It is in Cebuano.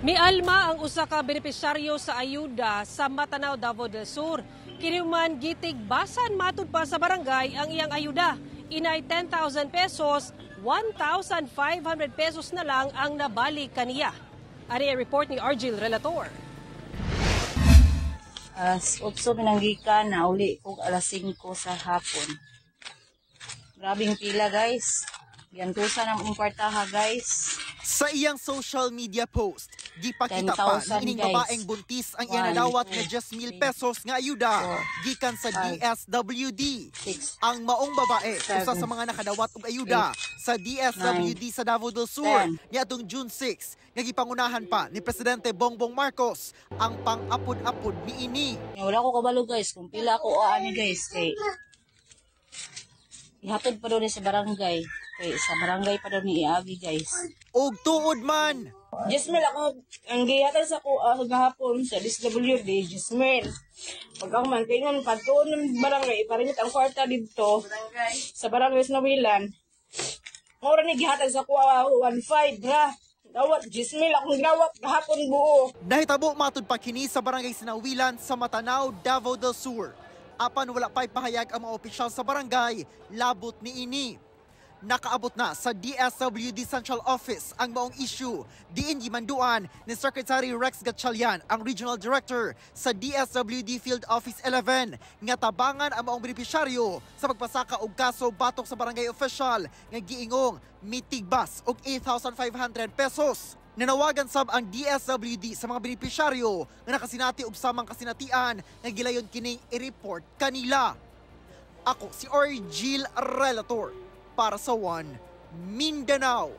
Mialma ang usa ka benepisyaryo sa ayuda sa Matanao, Davao del Sur. Kini man gitigbasan matud pa sa barangay ang iyang ayuda. Inay 10,000 pesos, 1,500 pesos na lang ang nabalik kaniya. Ari ang report ni Argil Relator. Alas 8 minanggikan na uli kog alas 5 sa hapon. Grabing pila, guys. Giantusan ang akong kwartaha, guys. Sa iyang social media post, gipakita pa 10,000, ni ining guys. babaeng buntis ang iyang One, nadawat nga two, 10,000 three, pesos nga ayuda four, gikan sa five, DSWD. six, Ang maong babae usa seven, sa mga nakadawat og ayuda sa DSWD sa Davao del Sur 10. niadtong June 6 nga gipangunahan pa ni Presidente Bongbong Marcos ang pang-apod-apod niini. Wala ko kabalo, guys, kung pila ako o ani, guys, kay ihatod pa daw ni sa barangay. Kay sa barangay pa daw ni iagi, guys. Og tuod man, 10,000 ako, ang gihatag sa ko gahapon sa DSWD, 10,000. Pag ako man, kaya nga, pagtuon ng barangay, iparimit ang kwarta dito, sa barangay sa Nawilan. Mura ni gihatag sa ko, 1,500 ra. Dawat, 10,000 akong ginawat gahapon buo. Nahitabo matud pa kini sa barangay Sinawilan sa Matanao, Davao del Sur. Apan wala pa'y pahayag ang mga opisyal sa barangay labot niini. Nakaabot na sa DSWD Central Office ang maong issue. Diin gimanduan ni Secretary Rex Gatchalian ang Regional Director sa DSWD Field Office 11 nga tabangan ang maong benepisyaryo sa pagpasaka og kaso batok sa barangay official nga giingong mitigbas og 8,500 pesos. Nanawagan sab ang DSWD sa mga benepisyaryo nga nakasinati og samang kasinatian nga gilayon kining i-report kanila. Ako si Orgil Relator para sa One Mindanao.